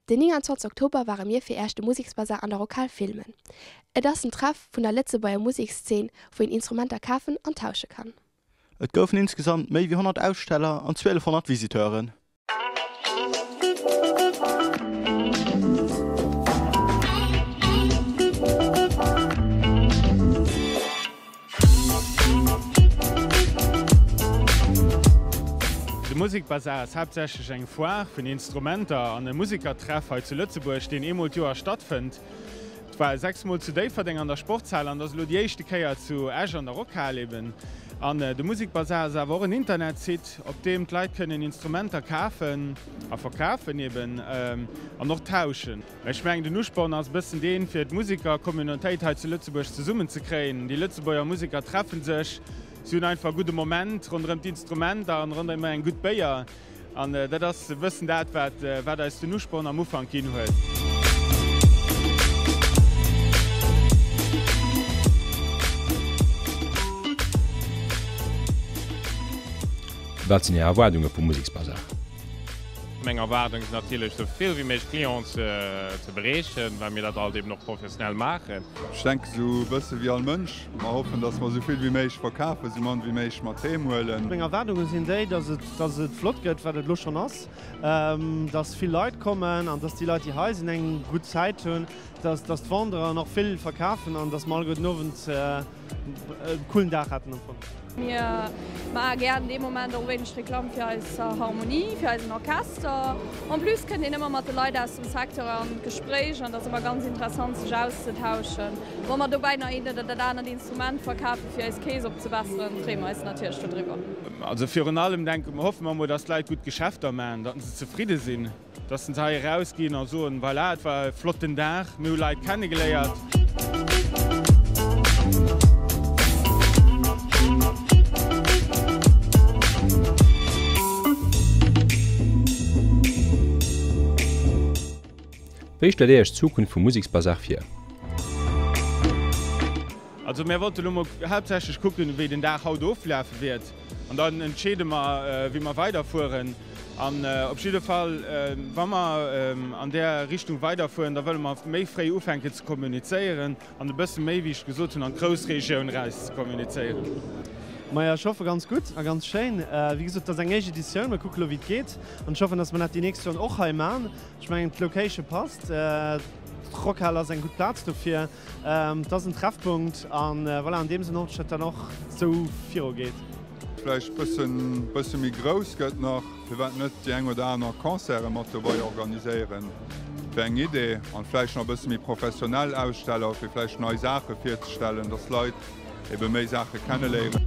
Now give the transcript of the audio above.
Den 29 Oktober ware mir fir Äech de Museksbasar an der Rockhal filmen. Et ass en Treff vun der Lëtzebuerger Musekszeen, wou een Instrumenter kafen an tausche kann. Et goufen insgesamt méi wéi 100 Aussteller an 1200 Visiteuren. De Musekbasar ass haaptsächlech eng Foire vun Instrumenter an e Musekertreff hei zu Lëtzebuerg, deen eemol d'Joer stattfënnt. Et war 6 mol zu Déifferdeng an der Sportshal an et ass elo déi éischte Kéier zu Esch an der Rockhal eben. An de Musekbasar ass awer och en Internetsite, op deem d'Leit kënnen Instrumenter kafen a verkafen eben an och tauschen. Ech mengen, den Usporn ass e bëssen deen, fir d'Musekercommunautéit hei zu Lëtzebuerg zesummen ze kréien. Déi Lëtzebuerger Museker treffen sech, si hunn einfach e gudde Moment ronderëm d'Instrumenter an ronderëm eng gutt Béier. An dat ass e bëssen dat, wat, wat eis den Usporn am Ufank ginn huet. Wat sinn Är Erwaardunge vum Museksbasar? Meng Erwaardung sinn natierlech sou vill wéi méiglech Clienten ze bereechen, well mir dat alt eben och professionell maachen. Ech denke sou e bësse wéi all Mënsch. Mer hoffen, dass mer sou vill wéi méiglech verkafen, sou mann wéi méiglech mat heem huelen. Meng Erwaardunge sinn déi, dass et, dass et flott gëtt, wat et elo schonn ass, dass vill Leit kommen an dass déi Leit, déi hei sinn, eng gutt Zäit hunn, dass, dass d'Vendeuren och vill verkafen an dass mer alleguer den Owend, E coolen Dag haten am Fong. Mir maache gären dee Moment och e wéineg Reklamm fir eis Harmonie, fir eisen Orchester. En plus kënnt een ëmmer mat de Leit aus dem Secteur an d'Gespréich an et ass ëmmer ganz interessant sech auszetauschen. Wa mer dobäi nach eent oder dat anert Instrument verkafe fir eis Kees opzebesseren, freeë mer eis natierlech dodriwwer. Also virun allem denke mer, hoffe mer mol, dass d'Leit gutt Geschäfter maachen, datt se zefridde sinn. Dass se hei erausginn a soen, Voilà, et war e flotten Dag, mir hu Leit kennegeléiert. Wéi stellt Dir Iech d'Zukunft vum Museksbasar vir? Also mär wollte lo mol haaptsächlech kucken, wéi den Dag haut oflafe wäert an dann entscheede mer, wéi mer weiderfueren. An op jidde Fall, wa mer an där Richtung weiderfueren, da wëlle mer méi fréi ufänken ze kommunizéieren an e bësse méi, wéi ech gesot hunn, an d'Groussregioun eraus ze kommunizéieren. Majo, ech hoffe ganz gutt a ganz schéin. Wéi gesot, et ass eng éischt Editioun, mer kucke lo wéi et geet an ech hoffen, datt mer dat déi nächst Joren och hei man. Ech mengen d'Location passt, d'Rockhal ass eng gutt Plaz dofir. Et ass en Treffpunkt an voilà, an deem Sënn hoffen ech, datt dat och esou viru geet. Vläicht bëssen bësse méi grouss gëtt nach, firwat net déi eng oder aner Concerte mat dobei organiséieren, wär eng Idee. An vläicht nach e bësse méi professionell Aussteller, fir vläicht nei Saache virzestellen, dass Leit ebe méi Saache kenneléieren.